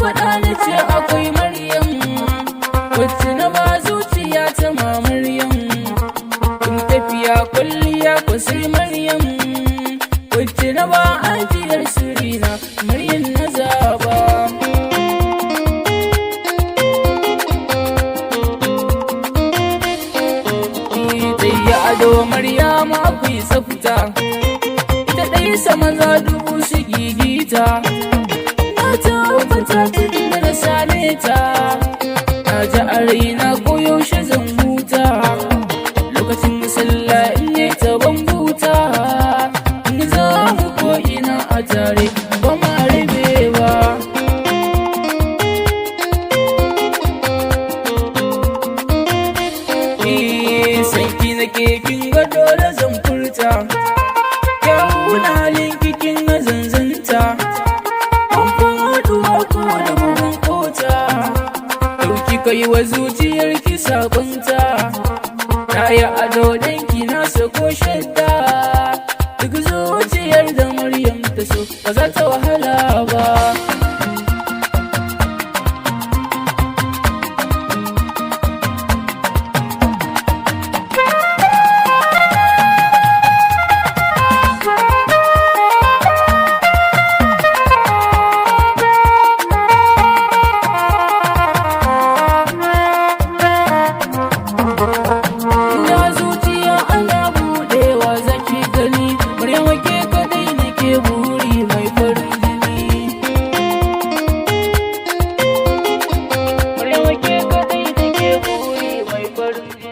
Faɗa na ce akwai Maryam, wacce na ba zuciya ta ma Maryam. In tafiya kwalliya ko sai Maryam, wacce na ba ajiyar sirina, Maryam na zaba. Ita ado Maryama akwai tsafta, ita ɗaya sama za dubu su gigita. Na tabbata tun da na same ta, na ji a raina koyaushe zan huta. Lokacin musalla in yi ta ban buta, in za mu ko ina a tare ba ma rabe ba. Sanki nake, kin ga dole zan furta, kyawun halin kikin na zanzanta. An faduwa ko da bugun kota, dauki kai wa zuciyar ki sakonta. Na yi ado danki na sako shadda, duk zuciyar da Maryam ta so ba za ta wahala ba. Ina zuciya ana budewa zaki gani, Maryam ke kadai nake buri mai farin jini. Maryam ke kadai nake buri mai farin jini.